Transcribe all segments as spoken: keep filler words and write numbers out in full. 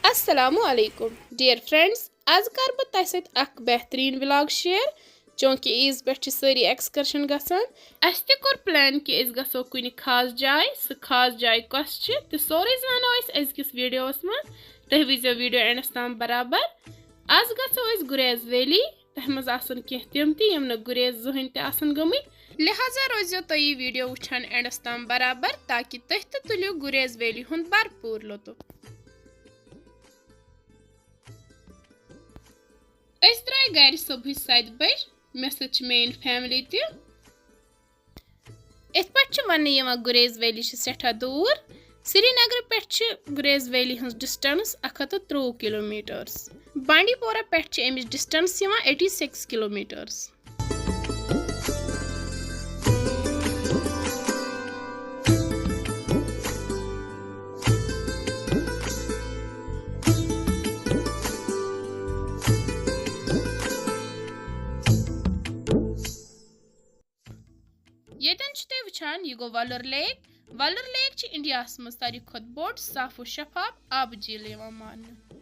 السلام علیکم dear friends, آز کر بہٕ تۄہہِ سۭتۍ اکھ بہترین ولاگ شیئر۔ چونکہ عیز پٮ۪ٹھ چھِ سٲری ایکسکرشن گژھان، اسہِ تہِ کوٚر پلان کہِ أسۍ گژھو کُنہِ خاص جایہِ۔ سُہ خاص جاے کۄس چھِ تہٕ سورُے زانو أسۍ أزکِس ویڈیوس منٛز۔ تُہۍ وٕچھزیو ویڈیو اینڈس تام برابر۔ آز گژھو أسۍ گریز ویلی۔ تۄہہِ منٛز آسن کینٛہہ تِم تہِ یِم نہٕ گریز زٕہٕنۍ تہِ آسن گٔمٕتۍ، لہذا روزیو تُہۍ یہِ ویڈیو وٕچھان اینڈس تام برابر تاکہ تُہۍ تہِ تُلِو گریز ویلی ہُنٛد بھرپوٗر لطف۔ أسۍ درٛاے گرِ صبحٕچ ستہِ بجہِ۔ مےٚ سۭتۍ چھِ میٲنۍ فیملی تہِ۔ یِتھ پٲٹھۍ چھُ وننہٕ یِوان، گریز ویلی چھِ سٮ۪ٹھاہ دوٗر۔ سرینگرٕ پٮ۪ٹھ چھِ گریز ویلی ہٕنٛز ڈسٹنس اکھ ہتھ تہٕ ترٛۆوُہ کلومیٹرز۔ بانڈی پورہ پٮ۪ٹھ چھِ اَمِچ ڈسٹنس یِوان ایٹی سکس کلومیٹرز۔ ییٚتٮ۪ن چھِ تُہۍ وٕچھان، یہِ گوٚو وَلُر لیک۔ وَلُر لیک چھِ انڈیاہَس منٛز ساروی کھۄتہٕ بوٚڑ، صاف و شفاف آبہٕ جھیٖل یِوان ماننہٕ۔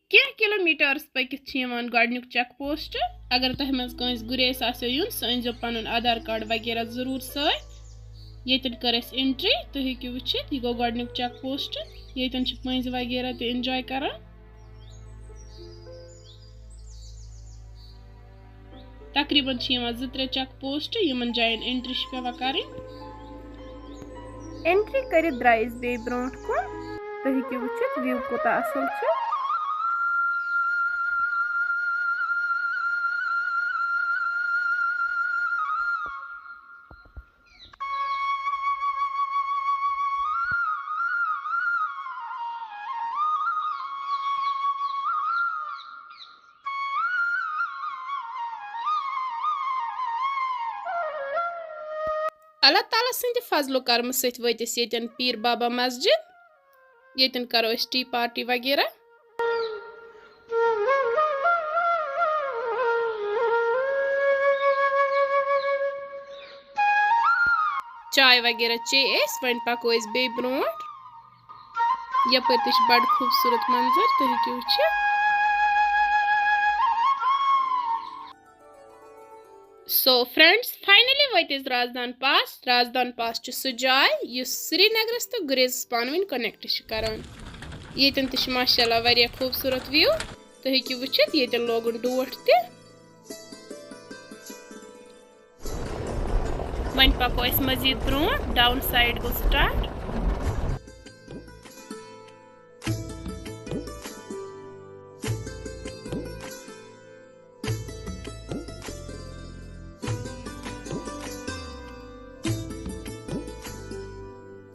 کینٛہہ کلومیٹرز پٔکِتھ چھِ یِوان گۄڈٕنیُک چیک پوسٹ۔ اگر تۄہہِ منٛز کٲنٛسہِ گُریس آسیو یُن، سُہ أنۍزیو پنُن آدھار کارڈ وغیرہ ضروٗر سۭتۍ۔ ییٚتٮ۪ن کٔر اَسہِ انٹری، تُہۍ ہیٚکِو وٕچھِتھ، یہِ گوٚو گۄڈٕنیُک چیک پوسٹ۔ ییٚتٮ۪ن چھِ پٔنٛزۍ وغیرہ تہِ انجوے کران۔ تقریباً چھِ یِوان زٕ ترٛےٚ چیک پوسٹ، یِمن جاین انٹری چھِ پٮ۪وان کرٕنۍ۔ انٹری کٔرِتھ درٛاے أسۍ بیٚیہِ برونٛٹھ کُن۔ تُہۍ ہیٚکِو وٕچھِتھ، ویو کوٗتاہ اصل چھُ۔ اللہ تعالیٰ سٕنٛدِ فضل و کرمہٕ سۭتۍ وٲتۍ أسۍ ییٚتٮ۪ن پیٖر بابا مسجد۔ ییٚتٮ۪ن کرو أسۍ ٹی پارٹی وغیرہ۔ چاے وغیرہ چے أسۍ، وۄنۍ پکو أسۍ بیٚیہِ برونٛٹھ۔ یپٲرۍ تہِ چھِ بڑٕ خوٗبصوٗرت منظر، تُہۍ ہیٚکِو وٕچھِتھ۔ سو فرینڈز، فاینلی وٲتۍ أسۍ رازدان پاس۔ رازدان پاس چھُ سُہ جاے یُس سرینگرس تہٕ گریزس پانہٕ ؤنۍ کنیکٹ چھِ کران۔ ییٚتٮ۪ن تہِ چھِ ماشاء اللہ واریاہ خوٗبصوٗرت ویو۔ تُہۍ ہیٚکِو وٕچھِتھ، ییٚتٮ۪ن لوگُن ڈوٹھ تہِ۔ وۄنۍ پکو أسۍ مزید برونٛٹھ، ڈاوُن سایڈ گوٚو سٹارٹ۔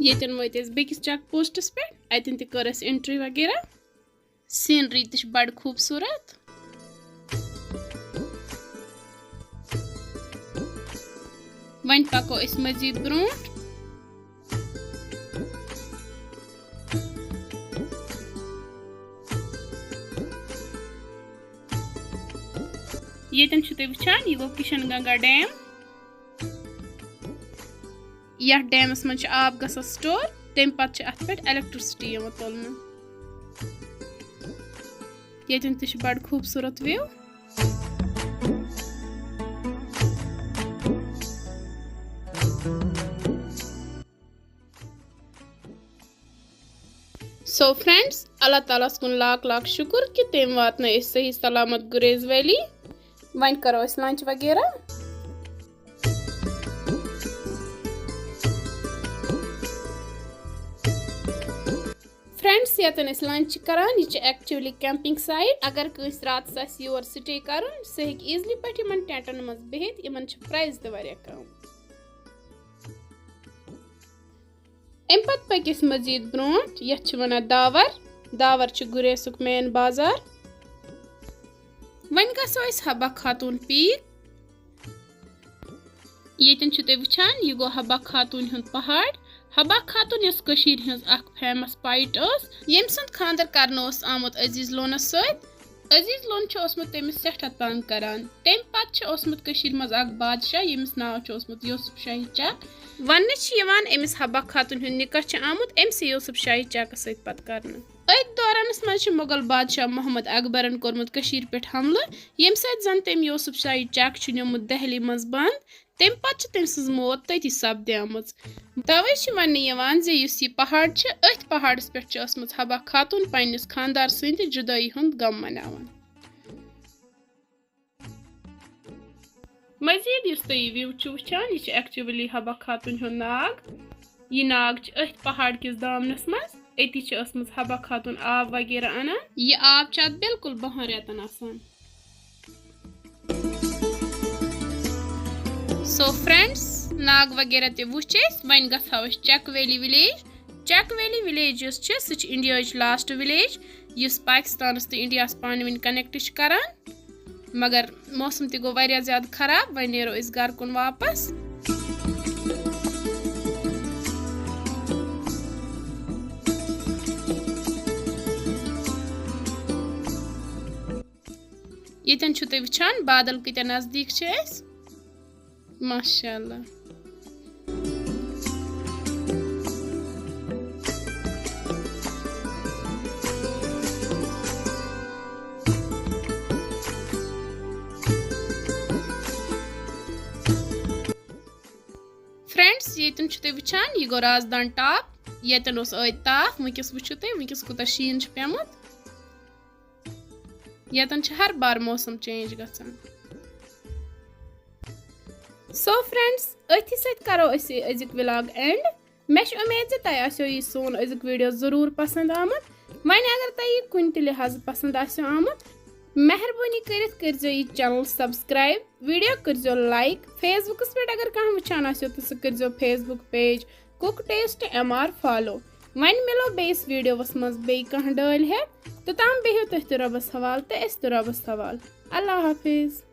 ییٚتٮ۪ن وٲتۍ أسۍ بیٚکِس چیک پوسٹس پٮ۪ٹھ، اتٮ۪ن تہِ کٔر اَسہِ انٹری وغیرہ۔ سینری تہِ چھِ بڑٕ خوٗبصوٗرت۔ وۄنۍ پکو أسۍ مزید برونٛٹھ۔ ییٚتٮ۪ن چھِو تُہۍ وٕچھان، یہِ گوٚو کِشن گنگا ڈیم۔ یَتھ ڈیمَس منٛز چھُ آب گژھان سٹور، تَمہِ پَتہٕ چھِ اَتھ پٮ۪ٹھ الیکٹرسٹی یِوان تُلنہٕ۔ ییٚتٮ۪ن تہِ چھُ بَڑٕ خوٗبصوٗرت وِو۔ سو فرینڈز، اللہ تعالیٰ ہَس کُن لاکھ لاکھ شُکُر کہِ تٔمۍ واتنٲے أسۍ صحیح سلامت گُریز ویلی۔ وۄنۍ کَرو أسۍ لنچ وغیرہ۔ فرینڈز، ییٚتٮ۪ن أسۍ لنچ چھِ کران، یہِ چھِ ایکچولی کیمپنگ سائٹ۔ اگر کٲنٛسہِ راتس آسہِ یور سٹے کرُن، سُہ ہیٚکہِ ایزلی پٲٹھۍ یِمن ٹینٹن منٛز بِہِتھ۔ یِمن چھِ پرائس تہِ واریاہ کم۔ اَمہِ پتہٕ پٔکۍ أسۍ مزید برونٛٹھ، یتھ چھِ ونان داور۔ داور چھُ گُریسُک مین بازار۔ وۄنۍ گژھو أسۍ حبہ خاتون پیٖک۔ ییٚتٮ۪ن چھِو تُہۍ وٕچھان، یہِ گوٚو حبہ خاتوٗنہِ ہُنٛد پہاڑ۔ حبہ خاتوٗن، یۄس کٔشیٖرِ ہٕنٛز اکھ فیمس پویٹ ٲس، ییٚمۍ سُنٛد خانٛدر کرنہٕ اوس آمُت عزیز لونس سۭتۍ۔ عزیز لون چھُ اوسمُت تٔمِس سٮ۪ٹھاہ تنگ کران۔ تَمہِ پتہٕ چھُ اوسمُت کٔشیٖرِ منٛز اکھ بادشاہ، ییٚمِس ناو چھُ اوسمُت یوسف شاہی چک۔ وننہٕ چھِ یِوان، أمِس حبہ خاتوٗنہِ ہُنٛد نکاح چھُ آمُت أمۍ سٕے یوسف شاہی چکس سۭتۍ پتہٕ کرنہٕ۔ أتھۍ دورانس منٛز چھُ مغل بادشاہ محمد اکبرن کوٚرمُت کٔشیٖرِ پٮ۪ٹھ حملہٕ، ییٚمہِ سۭتۍ زن تٔمۍ یوسف شاہی چک چھُ نیومُت دہلی منٛز بنٛد۔ تَمہِ پتہٕ چھِ تٔمۍ سٕنٛز موت تٔتی سپدیمٕژ۔ توے چھِ وننہٕ یِوان زِ یُس یہِ پہاڑ چھُ، أتھۍ پہاڑس پٮ۪ٹھ چھِ ٲسمٕژ حبہ خاتون پننِس خانٛدار سٕنٛدِ جدٲیی ہُنٛد غم مناوان۔ مزید یُس تُہۍ یہِ وِو چھِو وٕچھان، یہِ چھِ ایکچولی حبہ خاتون ہُنٛد ناگ۔ یہِ ناگ چھُ أتھۍ پہاڑ کِس دامنس منٛز۔ أتی چھِ ٲسمٕژ حبہ خاتون آب وغیرہ انان۔ یہِ آب چھُ اتھ بالکل بَہَن رٮ۪تن آسان۔ سو فرینڈز، ناگ وغیرہ تہِ وٕچھ اَسہِ، وۄنۍ گژھو أسۍ چک ویلی ولیج۔ چک ویلی ولیج یۄس چھِ، سُہ چھِ انڈیاہٕچ لاسٹ ولیج، یُس پاکستانس تہٕ انڈیاہس پانہٕ ؤنۍ کنیکٹ چھِ کران۔ مگر موسم تہِ گوٚو واریاہ زیادٕ خراب، وۄنۍ نیرو أسۍ گرٕ کُن واپس۔ ییٚتٮ۪ن چھِو تُہۍ وٕچھان، بادل کۭتیٛاہ نزدیٖک چھِ أسۍ۔ ماشاء اللہ۔ فرینڈز، ییٚتٮ۪ن چھِو تُہۍ وٕچھان، یہِ گوٚو رازدان ٹاپ۔ ییٚتٮ۪ن اوس ٲدۍ تاپھ، وٕنکیٚس وٕچھِو تُہۍ، وٕنکیٚس کوٗتاہ شیٖن چھُ پیومُت۔ ییٚتٮ۪ن چھِ ہر بار موسم چینج گژھان۔ سو فرینڈز، أتھی سۭتۍ کرو أسۍ یہِ أزیُک ولاگ اینڈ۔ مےٚ چھِ اُمید زِ تۄہہِ آسیو یہِ سون أزیُک ویڈیو ضروٗر پسنٛد آمُت۔ وۄنۍ اگر تۄہہِ یہِ کُنہِ تہِ لحاظہٕ پسنٛد آسیو آمُت، مہربٲنی کٔرِتھ کٔرۍزیو یہِ چینل سبسکرائب، ویڈیو کٔرۍزیو لائک، فیس بُکس پٮ۪ٹھ اگر کانٛہہ وٕچھان آسیو تہٕ سُہ کٔرۍزیو Facebook page cook test M R follow. وۄنۍ مِلو بیٚیِس ویڈیوَس منٛز بیٚیہِ کانٛہہ ڈٲلۍ ہٮ۪تھ۔ توٚتام بِہِو تُہۍ تہِ رۄبَس حوالہٕ تہٕ أسۍ تہِ رۄبَس حوالہٕ۔ اللہ حافظ۔